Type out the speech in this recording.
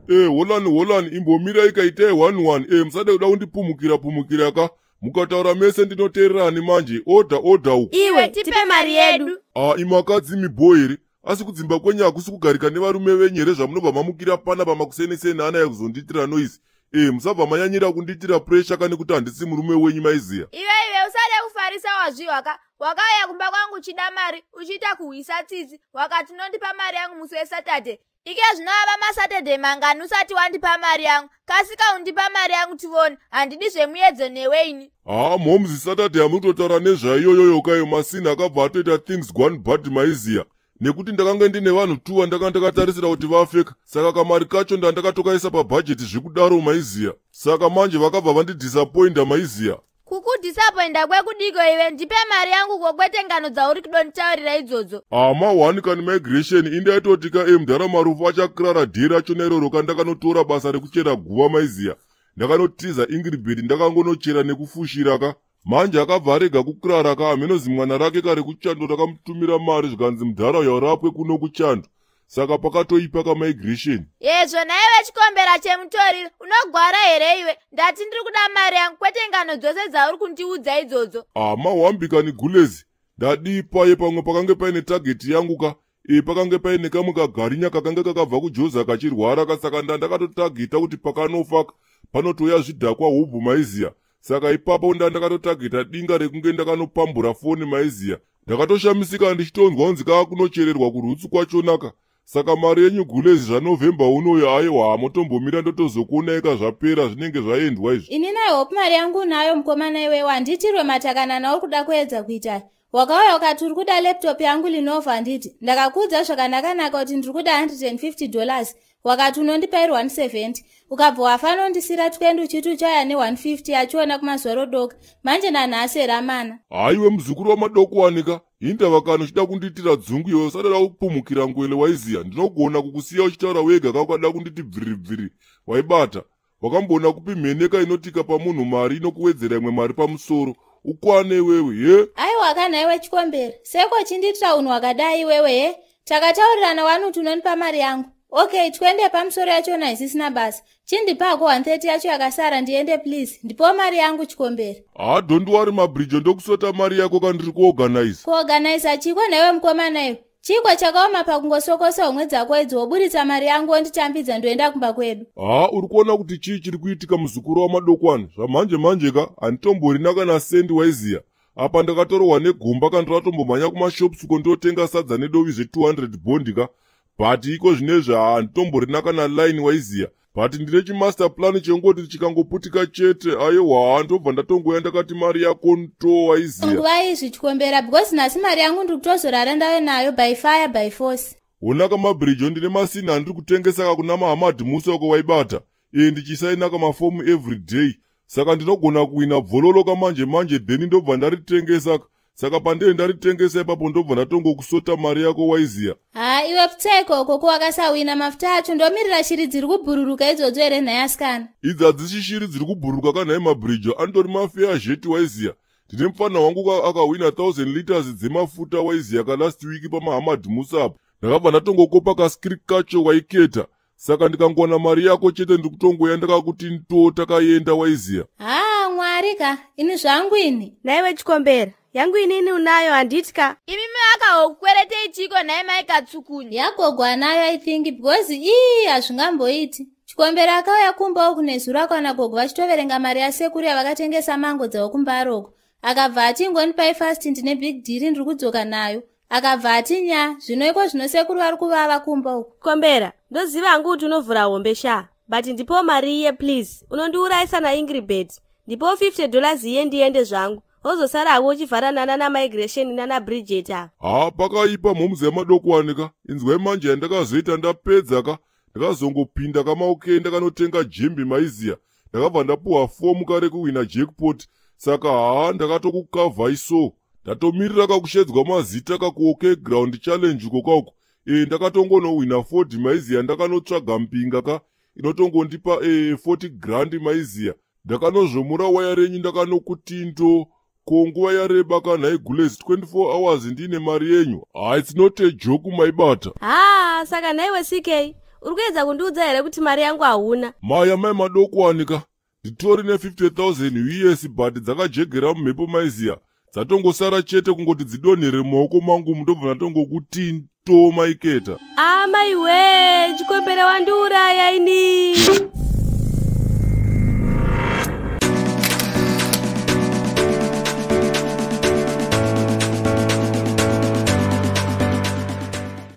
Holani, holani, imbomirai kaitai 11. Musade kuda kundipumukira pumukira ka. Mukataura mese ndinoteererani manje. Order, order uku. Iwe, tipe mari yedu. A, imakadzi mibho here? Asi kudzimba kwenyu hakusi kugarika nevarume venyu here, zvamunobva mamukira pana pamakuseniseni ana yakuzondiitira noise? Musabva manyanyira kundiitira pressure kane kuti handisi murume wenyu, maiziya. Iwe, iwe, usade kufarisa, wazviwa ka. Wakauya kumba kwangu uchida mari, uchiita kuhwisa tsitsi, wakati unondipa mari yangu musi weSaturday. Ike zvino ava maSaturday mangani usati wandipa mari yangu? Kasika undipa mari yangu tivone, handidi zvemuedzo neweini. Haa, momzi, Saturday yamutotaura nezvaiyoyoyo kayo, masini akabva atoita things gone bad, maiziya, nekuti ndakanga ndine vanhu tuva ndakanga ndakatarisira kuti vafeka. Saka kamari kacho ndandakatokaisa pabhajeti zvekudaro, maiziya. Saka manje vakabva vandidisappointa, maiziya. Kukudisappointa kwekudiko iwe? Ndipe mari yangu kokwete ngano dzauri kudonditaurira idzodzo. Ama one kani migration indaitoti ka emudhara Marufu achakrara dhei rachona iroro ka. Ndakanotora basa rekuchera guva, maiziya. Ndakanotiza Ingribed, ndakangonochera nekufushira ka. Manje akabva arega kukrara ka. Hamenozi mwana rake kare kuchando rakamutumira mari, zvikanzi mudhara uyo rapwe kuno kuchando. Saka pakatoipa kamigration. Yezvo naiwe chikombera chemutoriro, unogwara here iwe? Ndati ndiri kuda mari yangu, kwete ngano dzose dzauri kundiudza idzodzo. Ama wambikani gulezi, ndadii paye? Pamwe pakange paine target yangu ka. Pakange paine kamwe kagarinya kakange kakabva kujoza kachirwara ka. Saka ndandakatotageta kuti pakanofa panotouya zvidhakwa hubhu, maiziya. Saka ipapo ndandakatotageta dinga rekunge ndakanopambura foni, maiziya. Ndakatoshamisika ndichitonzwa kunzi kaakunochererwa kurutsu kwachonaka. Saka mari yenyu gulezi zvaNovember unoyo, aiwa, hamutombomira, ndotozokuonaika zvapera, zvinenge zvaendwa izvi. Ini naihope mari yangu unayo, mukomana iwewe. Handiitirwe matakanana uri kuda kuedza kuita. Wakauya ukati uri kuda laptop yangu Lenovo, handiti? Ndakakuudza zvakanakanaka kuti ndiri kuda $150, wakati unondipa iri 170. Ukabva wafanondisira 20 uchiti uchauya ne150 yachiona kumazuva rodoka. Manje nanhasi eramana. Haiwe muzukuru wamadokuwanika, hindava kana uchida kundiitira dzungu iwe, usadada kupumukira ngwele, waiziya. Ndinogona kukusiya uchitaura wega ka ukada kunditi bviribviri, waibata. Wakamboona kupi mheneka inotika pamunhu mari inokuwedzera imwe mari pamusoro? Ukwane iwewe, ye. Aiwa kana iwe chikombera, seko chindiitira unhu hwakadai iwewe, he? Takataurirana wani kuti unonipa mari yangu. Okay, 20 pamusoro yachona isisina basa, chindipako 130 yacho yakasara ndiende. Please, ndipowo mari yangu, chikombera. Haa, don't worry, mabridge, ndokusota mari yako kandiri kuorganize. Kuorganiza chiko newe mukomana iwe? Chikwa chakaoma pakungosokosa homwe dzako idzi, woburitsa mari yangu wonditambidza, ndoenda kumba kwedu. Haa, uri kuona kuti chii chiri kuitika, muzukuru wamadokwani? Zvamhanje manje ka handitomborina kana sendi, waiziya. Apa ndakatorohwa negomba ka, ndoratombomhanya kumashops uko ndotenga sadza nedovi zve200 bondi ka. But iko zvinezvi handitomborina kana line, waiziya. But ndine chimaster plan chengoti chikangoputika chete, aiwa, ndobva ndatongoya ndakati mari yako nto, waiziya. Nguva izvi, chikombera, because nhasi mari yangu ndiri kutozorara ndave nayo by fire by force. Honaka mabhirijo, ndine masini andiri kutengesa ka kuna Mahamad Musa uko, waibata. Ndichisaina kamafomu every day. Saka ndinogona kuwina bvololo kamanje manje, then ndobva ndaritengesa. Saka pandee ndaritengesa ipapo, ndobva ndatongokusota mari yako, waiziya. Ha, iwe pfuta ikoko, ko wakasawina mafuta acho, ndomirira shiri dziri kubhururuka idzodzo here nhai asikana? Idzi hadzisi shiri dziri kubhururuka kanhai mabhirijo, andori mafeya zheti, waiziya. Ndine mufana wangu akawina 1000 liters dzemafuta, waiziya, kalast week paMahamad Musa apo. Ndakabva ndatongokopa kaskiri kacho, waiketa. Saka ndikangowana mari yako chete, ndiri kutongoya ndakakuti ndo takaenda, waiziya. Ha, Mwari ka, ini zvangu ini. Naiwe chikombera yangu, inini unayo, handiti ka? Imi makahokweretei chiko nhai mai Katsukunyi? Yagogo anayo, I think, because ii hazvingamboiti. Chikombera akauya kumba uku nezuro, akaona gogo vachitoverenga mari yasekuru yavakatengesa mango dzavo kumbaroko. Akabva ati, "Ingonipai fast, ndine big deal, ndiri kudzoka nayo." Akabva ati nya. Zvino iko zvino sekuru vari kuvava kumba uku. Kombera, ndoziva hangu kuti unovhura hombe sha, but ndipowo mari iye please. Unondiurayisa naingribet. Ndipowo $50 iye ndiende zvangu, wozosara hako uchivharanana namigration nana Bridget ava. Haa, pakaipa, mhomzi yamadokuwanika. Inzwai manje yandakazoita ndapedza ka, ndakazongopinda kamaokei, ndakanotenga jembi, maiziya. Ndakabva ndapuhwa fomu kare kuwina jackpot. Saka haa, ndakatokukavhai so ndatomirira kakushedzwa mazita kakuOK Ground challenge uko kauko. Ndakatongonowina 40, maiziya. Ndakanotsvaga mpinga ka inotongondipa 40 grand, maiziya. Ndakanozvomura waya renyu, ndakanokuti ko nguva yareba kanhai gules, 24 hours ndiine mari yenyu. Ha, it's not a joke, maibata. Haa, saka nhaiwe CK, Uri kuedza kundiudza here kuti mari yangu hauna? Maya mai madokwani ka, nditori ne50,000 US, but dzakajegera mumhepo maiziya, dzatongosara chete kungoti dzidonhere mumaoko mangu, mundobva ndatongokuti to maiketa. Amaiwe, chikombere, wandiuraya ini.